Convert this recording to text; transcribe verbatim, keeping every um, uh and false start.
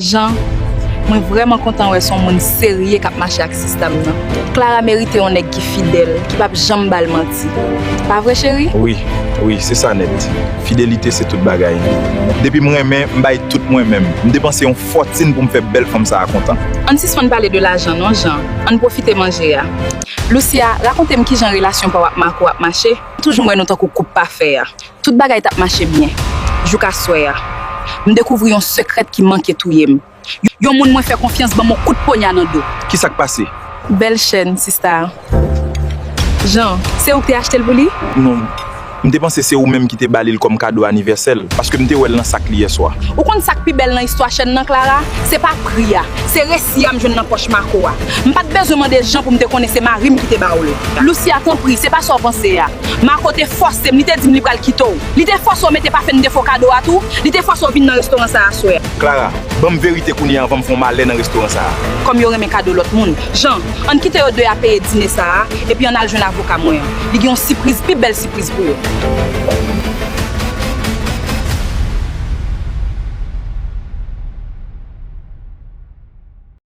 Jean, mwen vrèman kontan wè se yon moun serye k ap mache ak sista m nan. Clara merite yon nèg ki fidèl, ki p ap janm ba l manti. Pa vre, cheri? Wi, wi, se sa nèt. Fidelite se tout bagay. Depi m renmen, m bay tout mwen menm. M depanse yon fòtin pou m fè bèl fanm sa a kontan. Ann sispann pale de lajan non, Jean. Ann pwofite manje a. Lucia, rakonte m kijan relasyon pa w ak Marco ap mache. M toujou wè nou tankou koup pafè a. Tout bagay t ap mache byen. Jouk aswè a. M dekouvri yon sekrè ki manke touye m. Yon moun mwen fè konfyans ban m yon kout ponya nan do. Kisa k pase? Bèl chèn, sista. Jean, se ou k te achte l pou li? Non. M te panse se ou menm ki te ba li l kòm kado anivèsè l, paske m te wè l nan sak li yèswa. Ou konn sa k pi bèl nan istwa chèn nan, Clara? Se pa pri a, se resi a m jwenn nan pòch Marco a. M pa t bezwen mande Jean pou m te konnen se mari m ki te ba w l. Lucia, tanpri, se pa sa w panse a. Marco te fòse m, li te di m li pral kite w. Li te fòse w mete pafen m te fè w kado a tou. Li te fòse w vin nan restoran sa a aswè a. Clara, ban m verite kounye a anvan m fè yon malè nan restoran sa a. Kòm yo renmen kado lòt moun. Jean, ann kite yo de a peye dine sa a, epi ann al jwenn avoka mwen an. Li gen yon sipriz, pi bèl sipriz pou yo.